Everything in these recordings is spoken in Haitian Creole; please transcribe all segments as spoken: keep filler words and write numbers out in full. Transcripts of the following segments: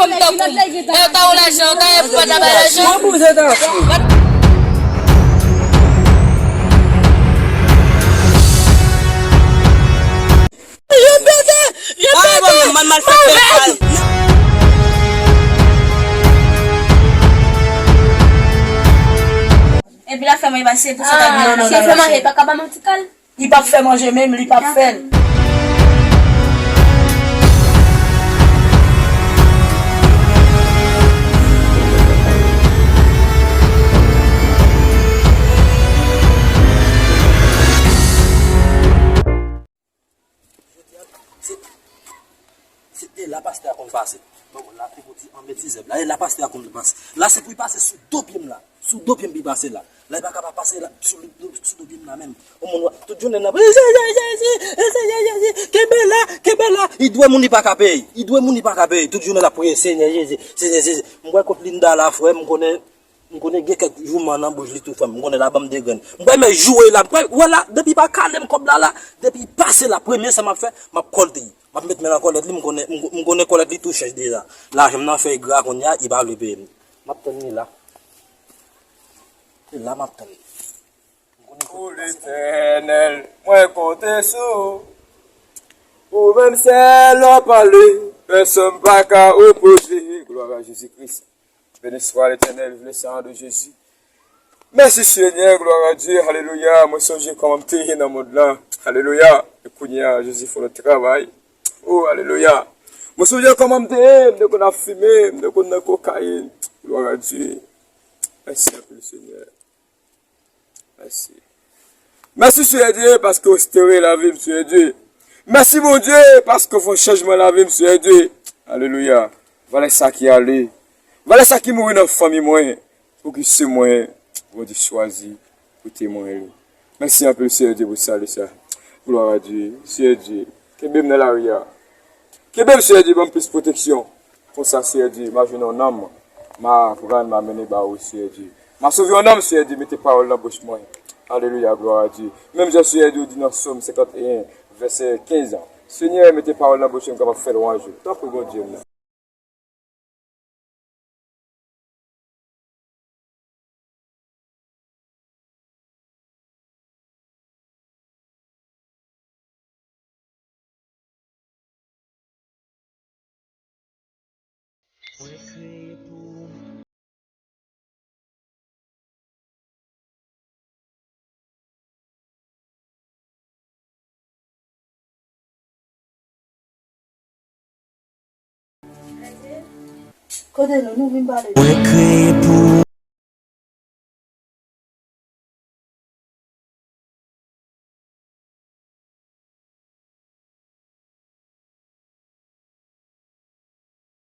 Yo ta ou lajan, ou ta ye pou pa ta bay lajan. Yo pete! Yo pete! Epi la fè mwen pase pou sa ta di. Si fè manje, pa ka ba mwen ti kal. Li p ap fè manje menm, li p ap fè l. Se, se, e la pastè a konn pase. Bon, la, pou di anbetizè la, e la pastè a konn pase. La, se pou l pase sou do pye m la. Sou do pye m pou l pase la. La, li pa ka pa pase la, sou, sou do pye m la menm. Yon moun wè, tout jounen nan, Senyè Jezi, Senyè Jezi, kenbe la, kenbe la. Li dwe moun li pa ka peye. Li dwe moun li pa ka peye. Tout jounen l ap priye, Senyè Jezi, Senyè Jezi. M wè kot Linda la, frè, m konnen M konnen gen kèk jouman nan bouch li tou, frè m. M konnen l a ban m de grenn. M kwè men joure la. M kwè, wè la, depi pa kale m kòb la la, depi pase la, premye sa m ap fè, m ap kòlteye. M ap met men nan kòlèt li, m konnen, m, m konnen kòlèt li tou chèch deja. Lajan m nan fèy gra kounye a, li pa vle peye m. M ap tann li la. Se la m ap tann li. M konnen O Letènèl, mwen konte sou ou. Ou menm sèl w ap pale, pèsonn pa ka opoze. Glwa a Jezi Kris. Beni swa Letènèl, viv le sang de Jésus. Mèsi Senyè, glwa a Dye, alelouya. Mwen sonje kòman m te ye nan mond lan, alelouya. E kounye a, Jezi fè yon lòt travay. O, alelouya. Mwen sonje kòman m te ye, m te konn ap fimen, m te konn nan kokayin. Glwa a Dye. Mèsi anpil Senyè. Mèsi. Mèsi Senyè Dye paske w restore lavi m, Senyè Dye. Mèsi Bondye paske w fè yon chanjman lavi m, Senyè Dye. Alelouya. Valè sa ki ale. Valè sa ki mouri nan fanmi mwen. Pou ki se mwen Bondye chwazi pou temwen li. Mèsi anpil Senyè Dye pou sali sa. Glwa a Dye. Senyè Dye. Kenbe m nan lari a. Kenbe m, Senyè Dye, ban m plis pwoteksyon. Konsa, Senyè Dye, m a jwenn yon nanm, m a pran l, m a mennen ba ou, Senyè Dye. M a sove yon nanm, Senyè Dye, mete pawòl nan bouch mwen. Alelouya, glwa a Dye. Menm jan, Senyè Dye, ou di nan Sòm senkanteyen, vèsè kenz an. Senyè, mete pawòl nan bouch mwen, m kapab fè lwanj ou. Tanpri, Bondye m nan. Kote nou, nou vin pale. Mwen kreye pou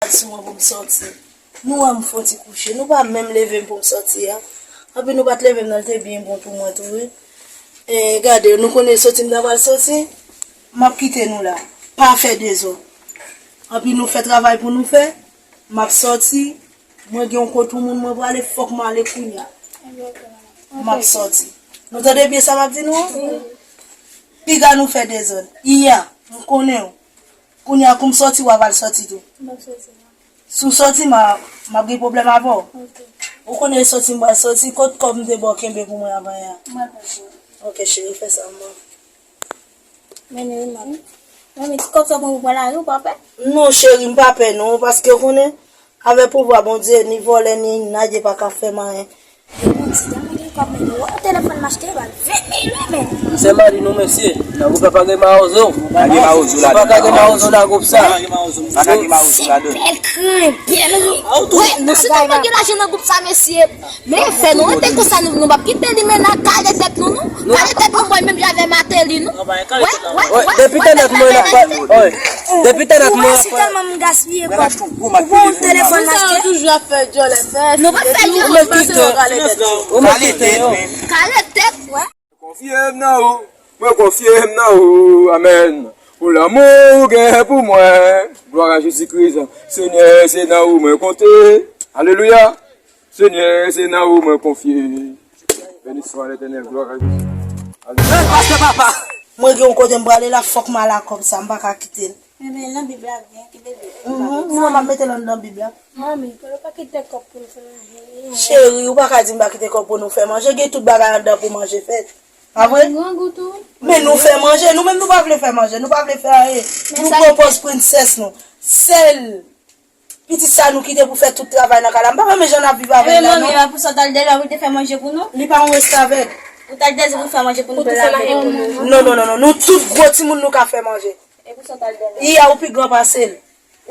Al sou mwen pou m sòti. Nou wè m fon ti kouche. Nou pa menm leve m pou m sòti a. Anpi nou pa t leve m nan, l te byen bon pou mwen tou, wi. E, gade, nou konnen sòti m ta pral sòti. M ap kite nou la. Pa fè dezòd. Anpi nou fè travay pou nou fè. M ap sòti. Mwen gen yon kote moun mwen prale, fòk m ale kounye a. M ap sòti. Nou tande byen sa m ap di nou an? Piga nou fè dezòd. Iya, m konnen w. Kounye a kou m sòti, w ap al sòti tou. Si w sòti, m a, m ap gen pwoblèm avè w. Ou konnen sòti m pral sòti, kot kòb m te ba w kenbe pou mwen avan yè a? Ok, cheri, fè sa, m. Men, men, men. Men, men, ti kòb sa w pran pou pran lari, ou pa pè? Non, cheri, m pa pè, non, paske w konnen, avèk pouvwa Bondye, ni vòlè, ni nadye pa ka fè m anyen. Yo, bon, ti dam, gen kòb, men, yo, telefòn m achte, bal ven mil, wi, men. Se mari nou, mesye. Nan gwoup la pa gen mawozo. Pa gen mawozo ladan. Pa ka gen mawozo nan gwoup sa. Pa ka gen mawozo ladan. Se bèl kren, bèl ri. Wè, nou se tèlman gen lajan nan gwoup sa, mesye. Men fè nou rete konsa, nou, nou p ap kite li mennen kale tèt nou, non. Kale tèt nou, boy, menm jan avè Martelly, non. Wè, wè, wè, depi tènèt mwen ap pa, depi tènèt mwen ap pa. Tèlman m gaspiye kòb. Ou bon telefòn m achte. Nou toujou ap fè djòlè, fè. Nou pa fè djòlè. Ou mèt kite. Ou mèt kite. Kale tèt, wè. Konfye m nan ou, mwen konfye m nan ou, amèn. Pou lanmou ou gen pou mwen, glwa a Jezi Kris. Senyè, se nan ou mwen konte. Alelouya. Senyè, se nan ou mwen konfye. Beni swa Letènèl, glwa a Jezi. Alelouya. Pastè papa. Mwen gen yon kote m prale la, fòk m al a kòb sa, m pa ka kite l. Men, men, nan Bib la gen, ki Bib? Mhm, mwen, m ap mete l anndan Bib la. Manmi, fò nou pa kite kòb pou nou fè manje. Cheri, ou pa ka di m pa kite kòb pou nou fè manje. Gen tout bagay anndan pou manje fèt. Pa vre? Grangou tou. Men nou fè manje, nou menm nou pa vle fè manje, nou pa vle fè anyen. Nou pran pòz prensès nou. Sèl pitit sa nou kite pou fè tout travay nan kay la. M pa renmen jan n ap viv avè l la, non. Manmi, pou sa w t al dèyè pou te fè manje pou nou? Li pa yon restavèk. Ou t al dèyè pou fè manje pou nou, pou te lave pou nou. Non, non, non, non. Nou tout gwo timoun nou ka fè manje. E pou sa w t al dèyè? Iya, ou pi gran pase l.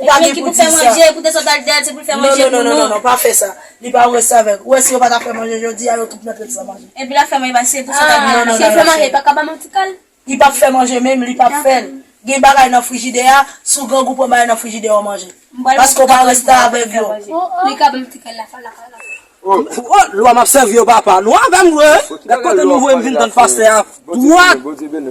Ou pa gen pou di sa. Manje, pou te sot al dèyè, se pou l fè manje pou nou. Non, non, non, non, non, pa fè sa. Li pa restavèk. Ou wè si yo pa ta fè manje jodi a, yo tout nan tèt san manje. Epi l ap fè manje, se pou sot al dèyè. Non, non, non, non, non, cheri. Li pa ka ba m ti kal? Li p ap fè manje menm, li p ap fè l. Gen bagay nan frijidè a, si w grangou pran bagay nan frijidè a w manje. Paske w pa restavèk yo. Li ka ba m ti kal la, la, la, la. Oh, lwa m ap sèvi yo, papa. Nou avè m vre. Gad kote nou voye m vin tann pastè a. Dwat.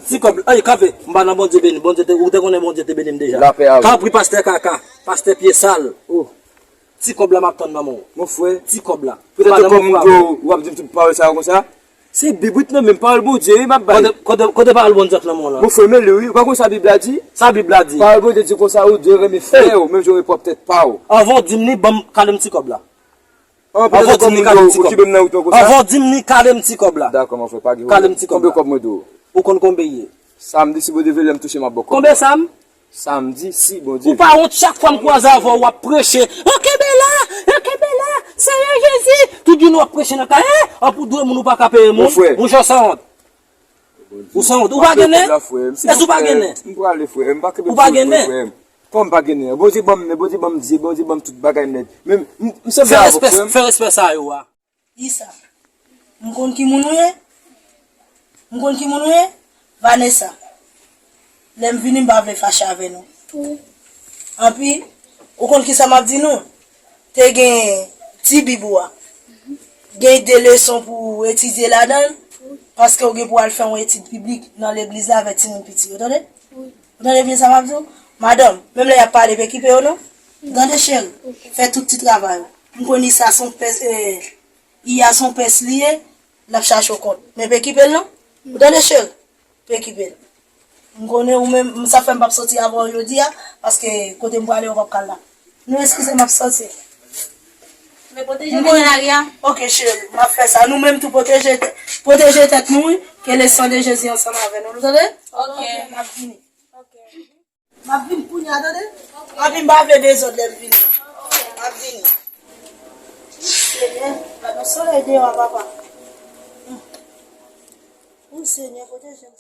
Ti kòb. Ey, kanpe. M pa nan Bondye beni. Bondye te, ou te konnen Bondye te beni m deja. Lapè avè w. Tanpri, pastè kaka. Pastè pye sal. Oh. Ti kòb la m ap tann nan men w. Mon frè. Ti kòb la. Petèt kòm m di w, w ap di m tout pawòl sa yo konsa. Se Bib wi nan men m, pawòl Bondye wi m ap bay. Kote, kote, kote pawòl Bondye k nan men w lan? Mon frè, men li wi. Ou pa konn sa Bib la di? Sa Bib la di? Pawòl Bondye di konsa, ou dwe renmen frè w, menm jan w renmen pwòp tèt pa w. Anvan w di m li, ban m, kale m ti kòb la. Anvan w di m li, kale m ti kòb la. Anvan w di m li, kale m ti kòb la. Dakò, mon frè, pa gen pwoblèm. Kale m ti kòb la. Konbyen kòb mwen dwe w? Ou konn konbyen ye? Samdi, si Bondye vle, lè m touche, m ap ba w kòb la. Konbyen sa m? Samdi, si Bondye vle. Ou pa wont, chak fwa m kwaze avè w, w ap preche. Yo kenbe la! Yo kenbe la! Seyè Jezi! Tout jounen w ap preche nan kay, eh! An pou dwe moun ou pa ka peye moun. Mon frè. Monchè, w sanwont. Ou sanwont. Ou pa gen nen? Èske ou pa gen nen? M prale, frè. M pa kenbe pou frè m. Kòman m pa gen nen? Bondye ban m nen, Bondye ban m zye, Bondye ban m tout bagay nèt. Men, m, m sanble avè w, frè m. Fè respè sa yo a. Isa, m konn ki moun ou ye? M konn ki moun ou ye? Vanessa. Lè m vini, m pa vle fache avè nou. Anpi, ou konn kisa m ap di nou? Te gen ti Bib ou a. Gen de leson pou w etidye ladan l, paske w gen pou w al fè yon etid biblik nan legliz la avèk timoun piti yo, tande? Ou tande byen sa m ap di w? Madanm, menm lè y ap pale, pa okipe yo non. Ou tande, cheri? Fè tout ti travay ou. M konn Isa se yon pès, eh, Iya se yon pès li ye, l ap chache w kont. Men pa okipe l non. Ou tande, cheri? Pa okipe l. M konnen ou menm, m sa fè m p ap soti avè w jodi a, paske kote m prale, ou p ap ka al la. Nou eskize m, m ap soti. Men pwoteje w nan lari a. Ok, cheri, m ap fè sa. Nou menm tou pwoteje tè-, pwoteje tèt nou, wi. Ke le sang de Jésus ansanm avè nou. Nou tande? Ok. M ap vini. Ok. M ap vin kounye a, tande? Anpi m pa vle dezòd lè m vini. M ap vini. Senyè, gad yon solèy deyò a, papa. Wi, Senyè, pwoteje m.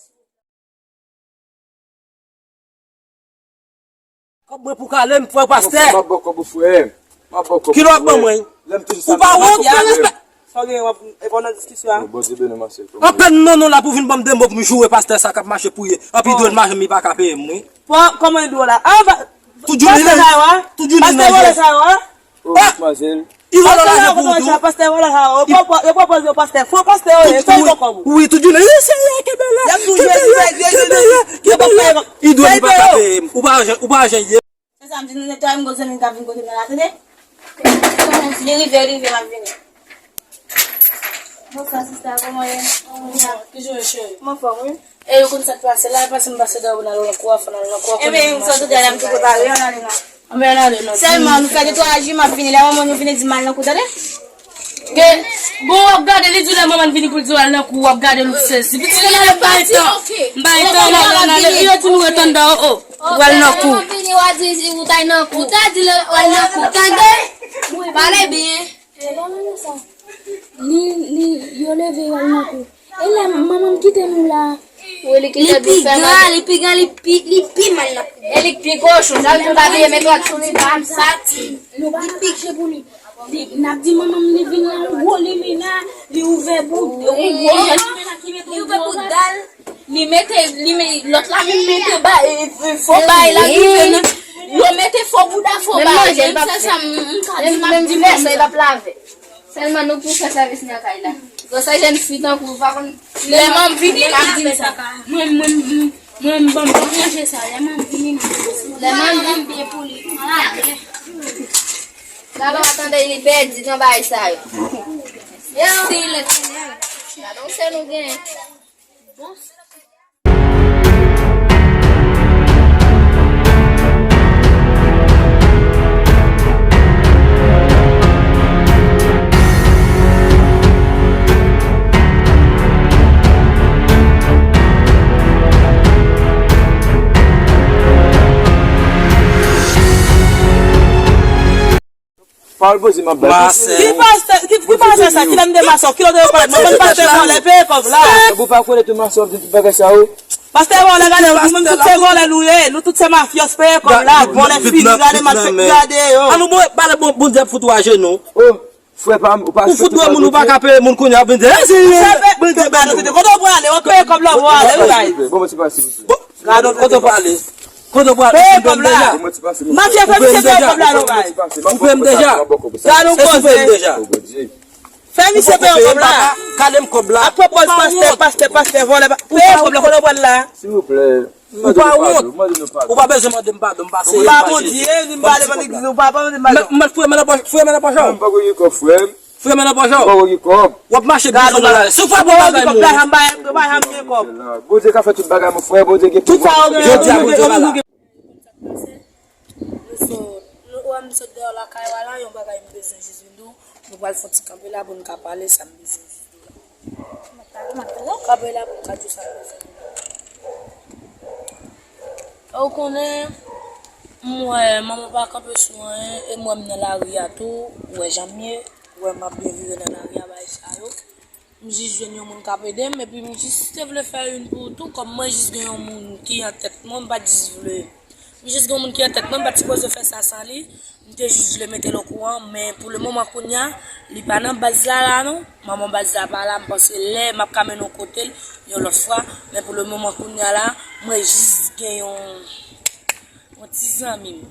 Kòb mwen pou kale m, frè pastè. M ap ba w kòb ou, frè. M ap ba w kòb ou, frè. Kilè w ap ban mwen? Lè m toujou sa. Ou pa wont, fè respè. Sa w gen, w ap, e pa w nan diskisyon a? Bondye beni w, ma sè. Anpèn non, non, la pou vin ban m de mo pou m joure pastè sa k ap mache pou ye. Anpi dwe l mache, m li pa ka peye m, wi. Kòman l dwe w la? Ah, pa-, tout jounen pastè sa yo a? Tout jounen pastè vòlè sa yo a? Oh, madmwazèl. Li vòlè lajan pou ou tou. Pastè vòlè sa yo. Yo pran, yo pran pòz yo pastè. Fo pastè yo ye. Fè yo kòb ou. Wi, tout jounen. Wi, Senyè, kenbe la. Y ap toujou kenbe la, kenbe la, kenbe la. Li dwe li pa ka peye m. Ou pa ajan, ou pa ajan ye. Se sa m di nou, netwaye m, gwo zanmi m k ap vin kote m nan la, tande? Li rive, rive, m ap vini. Bonswa, sista, kòman w ye? Ki jan w ye, cheri? M anfòm, wi. E, ou konn sa k pase la, pase m pase dèyè w, n al nan kou a, fò n al nan kou a. Ebyen, sa w te di a la, m tou prepare, ann ale non. Anben, ann ale non. Sèlman, nou fè netwayaj, wi, m ap vini. Lè manman nou vini, di m al nan kou, tande? Gen, bon, w ap gade, li di w lè manman n vini pou l di w al nan kou, w ap gade, nou sezi. Pitit la, m bay tan. M bay tan, ann ale, ann ale. Li di nou ret anndan, o, o. Ou pral nan kou. Lè manman vini, w a di, ou t al nan kou. Ou ta di l al nan kou, tande? Pale byen. Li, li, yo leve yo al nan kou. E lè manman m kite nou la. Wi, li kite nou fè mal. Li pi gran, li pi, li pi mal nan kou. E li k pi kochon, sa vle di m pa bliye met dwèt sou li, pa m sati. Li pi je pou li. Li, n ap di manman m li vin la, yon gwo limena, li ouvè bout, yon gwo limena ki mete yon gwo gal. Li mete, li me-, lòt la vin mete ba, e, e, fo bay la, li vin, yo mete fo bouda, fo bay. Menm manje, l p ap fè. Se sa m, m ka di, m ap di menm. Sèlman nou pou fè sèvis nan kay la. Bon, sa jèn fi tankou w pa konn. Lè manman m vini, m ap di l sa. Mwen, mwen, mwen, mwen, ban m manje sa. Lè manman m vini, m ap di l sa. Lè manman m vini, byen pou li. Gade w tande li pèdi nan bagay sa yo. Yo. Gade w sè nou gen. Bon. Pawòl Bondye m ap bay. Ki pastè, ki, ki pastè sa? Kilè m te masè w? Kilè w te pale? Mwen konn pastè vòlè, peye kòb la. Ou pa konnen tou masè w ap di tout bagay sa yo. Pastè vòlè, gade, nou menm tout se vòlè nou ye. Nou tout se mafyòs, peye kòb la. Vòlè figi, gade, gade yo. An nou bon, pale bon, Bondye ap fout ou ajenou. Oh, frè pa m, ou pa. Ou fout dwe moun, ou pa ka peye moun kounye a, vin di, eh, se Bondye beni ou. Kote w prale, w ap peye kòb la, w ale, wi, bay. Bon, bon, se pa, se pa. Gadon, kote w prale? Kote w prale? Peye kòb la. Mafya fè misye peye kòb la, non, bay. Ou peye m deja? Gadon koze. Fè misye peye kòb la. Kale m kòb la. Apre pòz pastè, pastè, pastè, vòlè, peye kòb la, kote w pral la? Silvouplè. Ou pa wont? Ou pa bezwen mande m padon, m pase. Ou pa Bondye, ni m pale nan legliz, ou pa mande m padon. Mwen, frè m nan pòch, frè m nan pòch. M pa gen kòb, frè m. Frè m nan pòch. M pa gen kòb. W ap mache bizon nan lari. Si w fè bon bagay, moun. Bondye ka fè tout bagay, mon frè. Bondye gen pouvwa. Tout sa w gen, Bondye pa la. Nou sot, nou wè m sot deyò lakay ou a la, yon bagay m bezwen jis vin di w, nou pral fè yon ti kanpe la pou n ka pale sa m bezwen jis di w la. Kanpe la pou n ka di w sa m bezwen di w la. Ou konnen, m wè manman pa kanpe sou anyen, e m wè m nan lari a tou, ou wè jan m ye, ou wè m ap byen vire nan lari a, bagay sa yo. M jis jwenn yon moun k ap ede m, epi m jis te vle fè youn pou ou tou, kòm mwen jis gen yon moun ki an tèt mwen, m pa t jis vle. M jis gen yon moun ki an tèt mwen, m pa t sipoze fè sa san li. M te jis vle mete l okouran, men pou le moman kounye a, li pa nan baz la la non. Manman baz la pa la, m panse lè m ap ka mennen w kote l, yon lòt fwa, men pou le moman kounye a la, mwen jis gen yon Yon ti zanmi m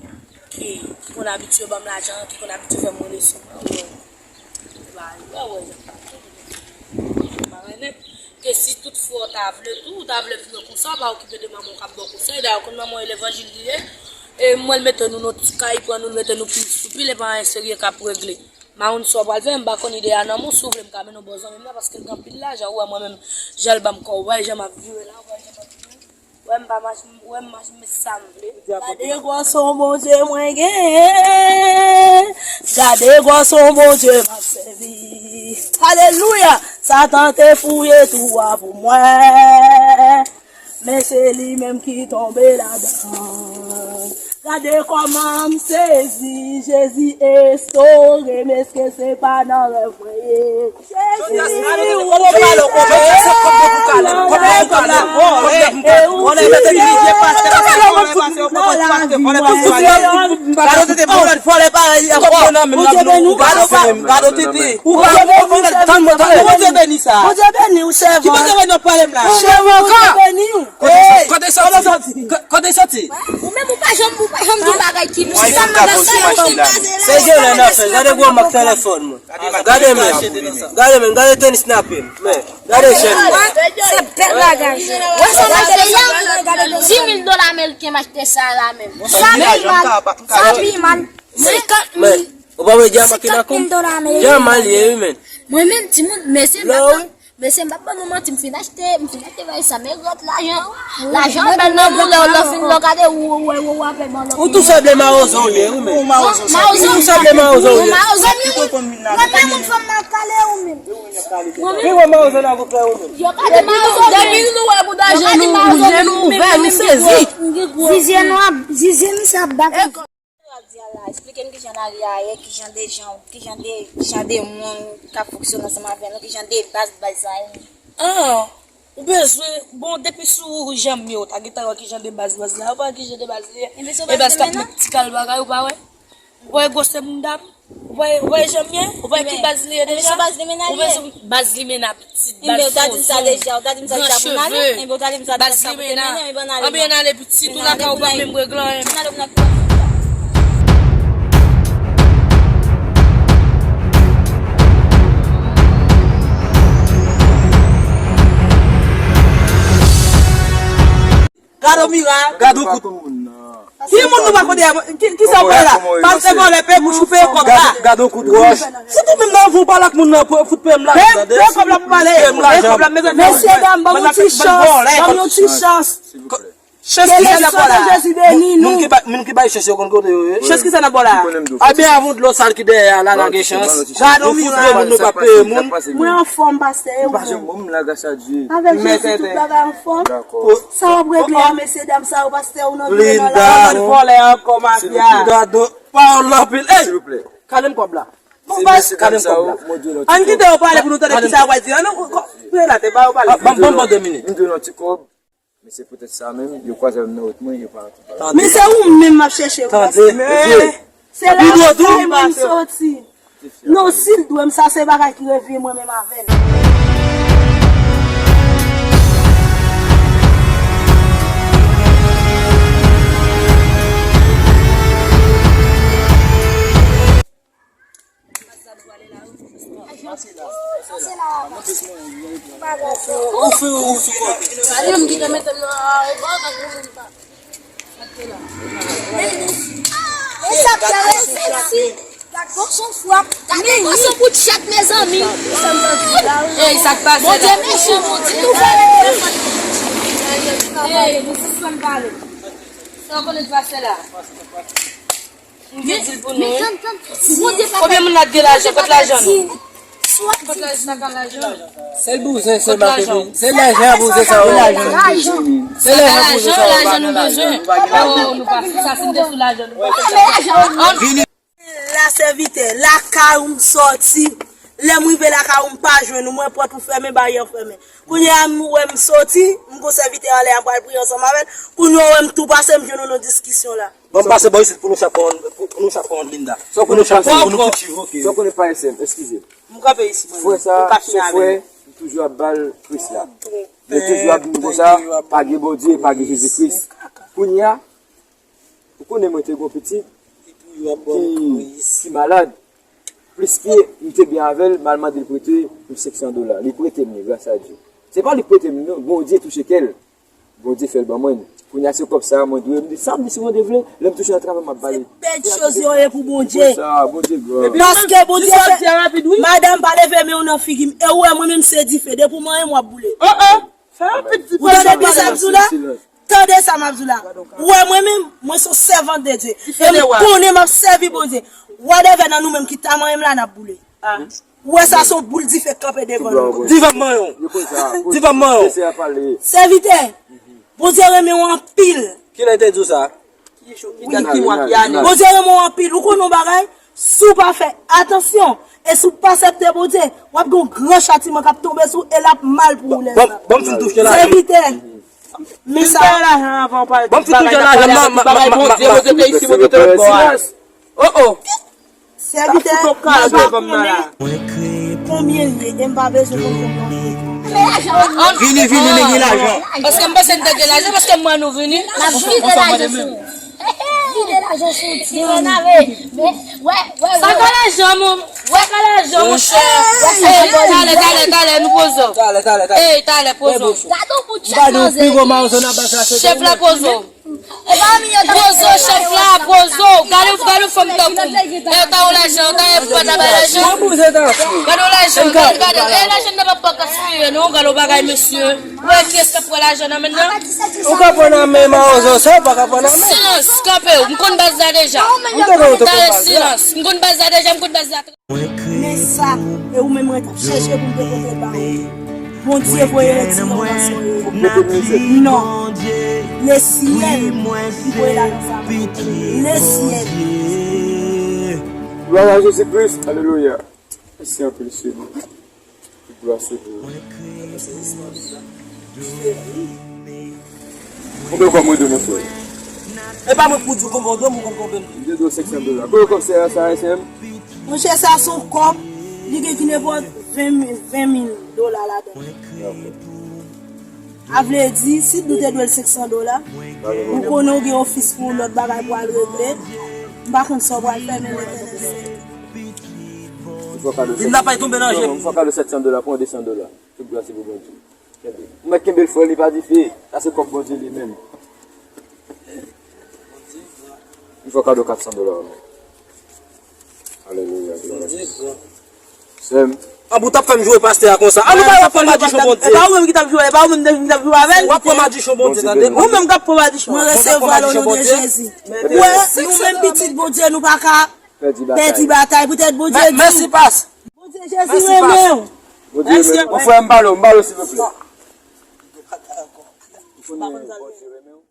ki, ki konn abitye ban m lajan, ki konn abitye fè m rele sou mwen, ou wè. Ou pa wè, wè, jan m pa mare nèt. Ke si tout fwa w ta vle tou, ou ta vle vin konsa, w pa okipe de manman w k ap ba w konsèy. Dayè, ou konn manman w e levanjil li ye. E mwen l mete nou nan ti kay, pran nou, l mete nou pil sou pil, e pa anyen serye k ap regle. Mawoun sa w pral fè, m pa konn ide a nan men w, si w vle m ka mennen w bò zanmi m nan, paske l gen anpil lajan, ou wè mwen menm, jan l ban m kò, ou wè jan m ap vire la, ou wè jan m ap vire. Wè m pa mache, wè m mache, men sa m vle. Gade gwòson Bondye mwen genyen. Gade gwòson Bondye m ap sèvi. Alelouya! Satan te fouye twou a pou mwen. Men se li menm ki tonbe ladan. Gade kòman m sezi, Jezi estore m, èske se pa nan rèv mwen ye? Jezi, ou pale, ou pale. Bondye beni w, sèvant. Bondye beni w. Kote soti? Kote soti? Ou menm ou pa janm, ou pa janm di bagay ki nou. Se jere nan fè. Gade gwo mak telefòn mwen. Gade men. Gade men. Gade tenis nape m. Men. Gade chèn mwen. Se bèl bagay. Wè sa m achte la? Dis mil dola ameriken m achte sa la menm. Sa pi mal. Sa pi mal. Senkant mil. Ou pa wè dyaman ki nan kou m? Dyaman li ye wi men. Mwen menm timoun, mesye m pa Mesye, m p ap ban nou manti, m fin achte, m fin achte bagay sa, men lòt lajan, lajan bèl nan moun, lè w fin lò gade, ou wè, ou wè, ou apèl ban lòt. Ou tou sanble mawozo w ye, wi men. Ou mawozo. Ou tou sanble mawozo w ye. Ou mawozo, wi. Mwen pa moun fanm nan kale ou menm. Ki wè mawozo nan goup la ou menm? Yo kale mawozo. Depi nou wè bouda jenou, jenou ouvè, nou sezi. Zizye nou ap, zizye misye ap bat. Sa w ap di a la, eksplike n kijan lari a ye, kijan de jan, kijan de, jan de moun k ap fonksyone ansanm avè nou, kijan de baz, baz sa ye. Ah, ou bezwen, bon, depi sou janm yo, ou ta gentan wè kijan de baz, baz la, ou pa wè kijan de baz li ye. E baz k ap met ti kal bagay, ou pa wè? Ou pa wè gwosè mouda m? Ou pa wè, ou pa wè janm ye? Ou pa wè ki baz li ye deja? Ou bezwen baz limena. Pitit, baz frozen, gran cheve, baz limena. Anben ale pitit ou lakay ou pa menm regle anyen. Gade yon mirak. Gade yon kout. Ki moun nou pa konn dèyè mwen? Ki, ki sa w fè la? Pastè vòlè, peye bouch ou, peye kòb la. Gad, gad on kout wòch. Se tou menm nan vi w pale ak moun nan, pou fout peye m lajan, tande? Peye kòb la pou pale. Peye m lajan. Peye kòb la, mezanmi. Mesye dam, ban m yon ti chans. Ban m yon ti chans. Chans ki sa nan bò la? Jezi beni nou. Moun ki bay, moun ki bay chans yo konn kote yo ye. Chans ki sa nan bò la? Ebyen, avon dlo sal ki dèyè a la, la gen chans. Gad on mirak. Nou fout moun, nou pa peye moun. Mwen anfòm, pastè, e ou menm? Avèk Jezi, tout bagay anfòm. Sa w ap regle a, mesye dam sa yo, pastè, ou nan vire nan la. Linda. Vòlè ankò, mafya. Gad, pawòl anpil. Ey! Silvouplè. Kale m kòb la. Bon, baz, kale m kòb la. Ann kite yo pale pou nou tande kisa yo pral di. Ann, non, ko-, koute la, te ba yo pale. Ban m, ban m de minit. M dwe yon ti kòb. Men se poutèt sa menm, yo kwaze avè m nan wout mwen, yo pa antre. Men se ou menm m ap chèche, baz. Tande. Men se la m soti. Non, si l dwe m sa, se bagay ki reveye mwen menm avè l. Ou fè, ou fè. E sa k fè resèsi. Gad bòs on fwa. Gade bòs on bout chat, mezanmi. Ey, sa k pase la? Bondye mechan, Bondye. Ey, nou sispann pale. Sa w konnen k pase la? M te di l pou nou, wi. Konbyen moun la t gen lajan? Kot lajan nou? Kot lajan, sa ka lajan? Sèl bouzen, sèl makepi. Sèl lajan, bouzen, sa yo lajan. Sèl lajan, bouzen, sa yo lajan, nou bezwen. Oh, nou pa fè sa, si n te sou lajan, nou pa fè sa. Vini. La sèvitè, lakay ou m sòti. Lè m rive lakay ou m pa jwenn ou, mwen pran pou fèmen, baryè fèmen. Kounye a m wè m sòti, m gon sèvitè anlè a, m pral priye ansanm avè l. Kounye a w wè m tou pase, m jwenn ou nan diskisyon la. Ban m pase bò isit pou nou chak pran, pou, pou nou chak pran Linda. Pou nou chak pran, pou nou chak pran. Sa w konnen pa S M, eskize. M kanpe isit mwen. Frè sa, se frè, m toujou ap ba l Kris la. Yo toujou ap di m konsa, pa gen Bondye, pa gen Jezi Kris. Kounye a, ou konnen mwen te gon pitit ki, ki malad. Pliske m te byen avè l, m al mande l prete m senk san dola. Li prete m li, gras a Dye. Se pa li k prete m li non, Bondye touche kè l. Bondye fè l ban mwen. Kounye a se kòb sa a mwen dwe. M di, sa m di, si Bondye vle, lè m touche nan travay, m ap ba li. Se bèl choz yo ye pou Bondye. Konsa, Bondye gran. Paske Bondye fè, madanm pa leve men w nan figi m. E ou wè mwen menm se dife. Depi w manyen m, w ap boule. Ou tande sa m di w la? Tande sa m ap di w la. Ou wè mwen menm, mwen se yon sèvant de Dye. E m konnen m ap sèvi Bondye. Whatever nan nou menm ki ta manyen m la, n ap boule. Ou wè sa se yon boul dife k kanpe devan nou. Dife ap manyen w. Dife ap manyen w. Sèvitè, Bondye renmen w anpil. Kilè te di w sa? Ki jou, ki dat, ki mwa, ki ane? Bondye renmen w anpil. Ou konnen yon bagay? Si w pa fè atansyon e si w pa aksepte Bondye, w ap gen yon gran chatiman k ap tonbe sou w e l ap mal pou ou lè sa. Ban m fin touche la. Sèvitè, men sa. Fin bay lajan avan w pale tout bagay n ap pale avèk tout bagay Bondye, Bondye te isi, Bondye te lòt bò a. Oh, oh. Sèvitè, m ap konnen konbyen l ye e m pa bezwen konn konbyen l ye. Vini, vini, li gen lajan. Paske m panse n te gen lajan, paske m wè nou vini. N ap vide lajan sou ou. Vide lajan sou ou, ti renn. Sa ka lajan, mon, sa ka lajan, monchè. Ey, talè, talè, talè, nou poze w. Talè, talè, talè. Ey, talè, poze w. Gade yon bout chèf manzè. Chèf la, poze w. Poze w, chèf la, poze w. Gade, gade fanm tankou m. E yo ta yon lajan, yo ta yon pata bay lajan. Gade yon lajan, gade, gade. E lajan nan pa, pa gaspiye, non. Gade yon bagay, mesye. Ou wè kiyès k ap pran lajan nan men nan? Ou ka pran nan men mawozo sa, ou pa ka pran nan men. Silans, kanpe w. M konn baz la deja. Talè, silans. M konn baz la deja, m konn baz la. Men sa, e ou menm mwen t ap chèche pou m te pote ba ou. Bondye voye retire w nan sa w ye a. Non. Lesyèl ki voye l al nan sa. Lesyèl. Glwa a Jezi Kris. Alelouya. Mèsi anpil, Senyè. Tout glwa se pou ou. Konbyen kòb mwen dwe, monchè? E pa mwen k pou di w konbyen w dwe m, ou konn konbyen m dwe. M te dwe w senk san dola. Konbyen kòb sè a sa, S M? Monchè, sa se yon kòb, li gen ki nenpòt ven mil, ven mil dola ladan l. A vle di, si nou te dwe l senk san dola, ou konnen w gen ofis pou lòt bagay pou al regle, m pa konn sa w pral fè, men Letènèl sèvi. M fè w kado sèt san dola, m fè w kado sèt san dola, pran de san dola. Tout glwa se pou Bondye. Kenbe. Ou mèt kenbe l frè, li pa dife. Sa se kòb Bondye li menm. M fè w kado kat san dola, wi. Alelouya, glwa a Dye. Sè m. An, ou t ap fè m joure pastè a konsa. An, nou pa pran madichon Bondye. E pa ou menm ki t ap joure, e pa ou menm ki t ap joure avè l. W ap pran madichon Bondye, tande. Ou menm k ap pran madichon. Mwen resevwa l o non de Jezi. Wè, nou menm pitit Bondye, nou pa ka pèdi batay. Poutèt Bondye di. Mèsi, pas. Bondye Jezi renmen w. Bondye renmen w. Mon frè, m pale w, m pale w, silvouplè. Ou konnen Bondye renmen w.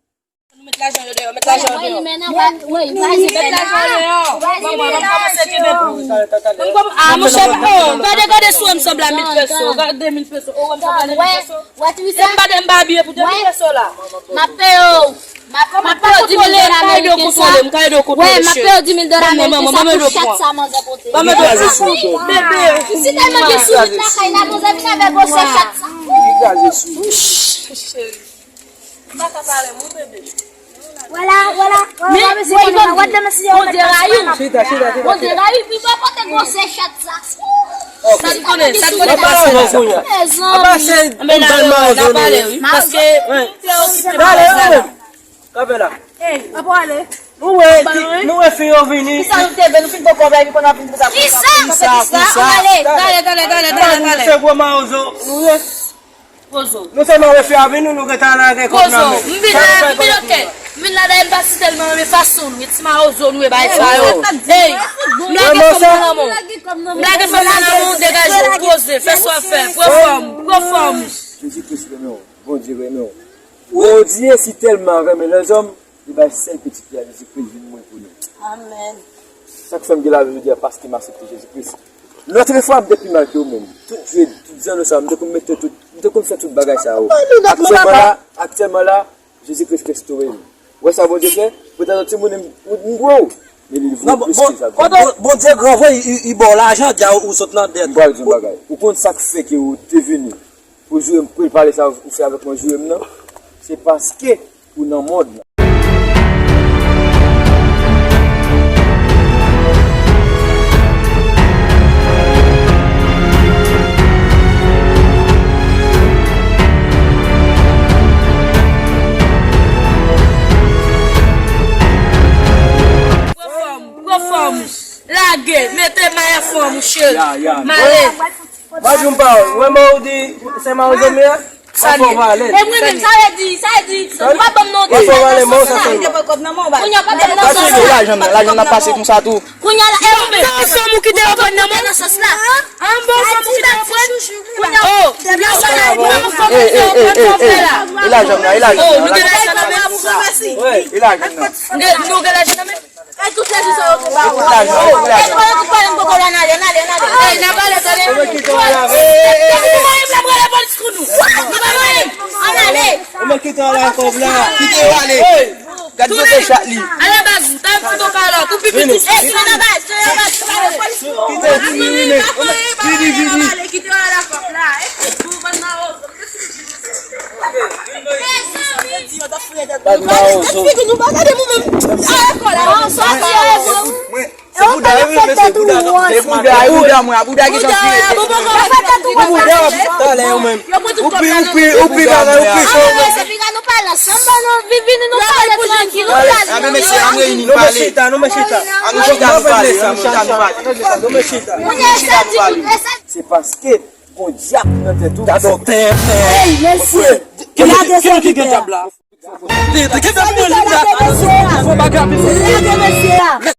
Nou met lajan yo deyò, met lajan yo deyò. Met lajan yo deyò. Bon, mwen, m kòmanse kenbe pou ou. M kòm-, ah, monchè, oh, gade, gade sou m sanble a mil peso. Gade mil peso. Oh, m sanble a mil peso. E m pa, m pa abiye pou de mil peso la. M ap peye w. M ap, m ap peye w di mil dola ameriken sa. Wè, m ap peye w di mil dola ameriken sa pou chat sa manzè pote. Bebe. Si tèlman gen sourit lakay la, manzè vin avè gwosè chat sa. Cheri. M pa ka pale, mon bebe. Wala, wala, wala, mesye, konnen la, wad la, mesye, Bondye rayi w. Chita, chita, chita. Bondye rayi w, pi pa pote gwosè chat sa. Sa l konnen, sa l konnen pase la. Mezanmi. Anben la, la pale, wi. Paske, se okipe pale la. Kanpe la. Ey, apo ale. Nou wè, nou wè fi yo vini. Kisa nou te vle, nou fin poko bay, nou konn ap vin pou sa. Kisa? Kisa, kisa? Ale, ale, ale, ale, ale. Se gwo mawozo. Nou wè. Kozo. Nou sèlman wè fi a vini, nou gentan lage kòb nan men. M vin la, m vin, oke. M vin la, dayè m pa si tèlman renmen fason nou ye, ti mawozo nou ye, bagay sa yo. Ey, m lage fanm nan nan men w. M lage fanm nan nan men w, degaje w, poze, fè sa w fè, pran fòm, pran fòm. Jezi Kris renmen w. Bondye renmen w. Bondye si tèlman renmen lèzòm, li bay sèl pitit li a Jezi Kris vin mouri pou nou. Amèn. Sa k fè m gen lavi jodi a, paske m aksepte Jezi Kris. Lòt fwa, m te pi mal ke ou menm. Tout jwèt, tout zanno sa, m te konn mete tout, m te konn fè tout bagay sa yo. Aktyèlman la, aktyèlman la, Jezi Kris restore m. Ou wè sa Bondye fè? Poutèt yon timoun, m, m gwo. Men li vle plis ke sa. Bondye gran vre, li, li ba w lajan, dja ou sot nan dèt. M pral di yon bagay. Ou konn sa k fè ke ou te vini pou joure m, pou pale sa ou fè avèk mwen, joure m nan? Se paske ou nan mond lan. Pran fòm, pran fòm. Lage, mete may anfòm, cheri. M ale. Mwen di yon pawòl. Ou wè mwen ou di se mawozo m ye a? Sa l ye. E mwen menm, sa vle di, sa vle di, ou pa ban m non. Ou pa ban m non sa. Kounye a w pa ban m non sa. Lajan m nan, lajan m nan pase konsa tou. Kounye a la, e ou menm. Nan fanm ou kite yo pran nan men nan sans la. An bon fanm ou kite yo pran. Oh, nan sa la, nan fanm ou kite yo pran nan fè la. E lajan m nan, e lajan m nan. Oh, nou gen lajan nan men. E lajan m nan. Nou gen lajan nan men. Ay, tout lèzou sa yo te ba ou. Ay, pale, tout pale, m poko la, n ale, n ale, n ale. Ay, n a pale, tande. Ou mèt kite w la. Ey, ey, ey, ey. Ou pa menm la, m rele polis pou nou. Ou pa menm. Ann ale. Ou mèt kite w la, kòb la. Kite yo ale. Gad kote chat li. Ale, baz, ta fout ou kalòt. Ou pipi tou sou. Ey, kite nan baz, kite nan baz, kite nan baz. Kite, vini, vini. Vini, vini. Kite yo la, kòb la. Ey, ou bann nan, oh. Bad mawozo. Se bouda, wi, men se bouda. Se bouda, e bouda mwen, a bouda ki santi rete. Bouda, talè yo menm. Ou pi, ou pi, ou pi bagay, ou pi cho. Se piga nou pale ansanm, ban nou vini, nou pale trankil, nou pale. Ann men mesye, ann reyini, nou pale. Nou chita, nou chita. Ann chita, nou pale, ann chita, nou pale. Nou chita, nou pale. Se paske Gon dyab nan tèt ou. Gadò tèt. Ey, mesye. Kilè ki gen dyab la? Te, te kenbe mwen li la. Fò bagay. Lage mesye a.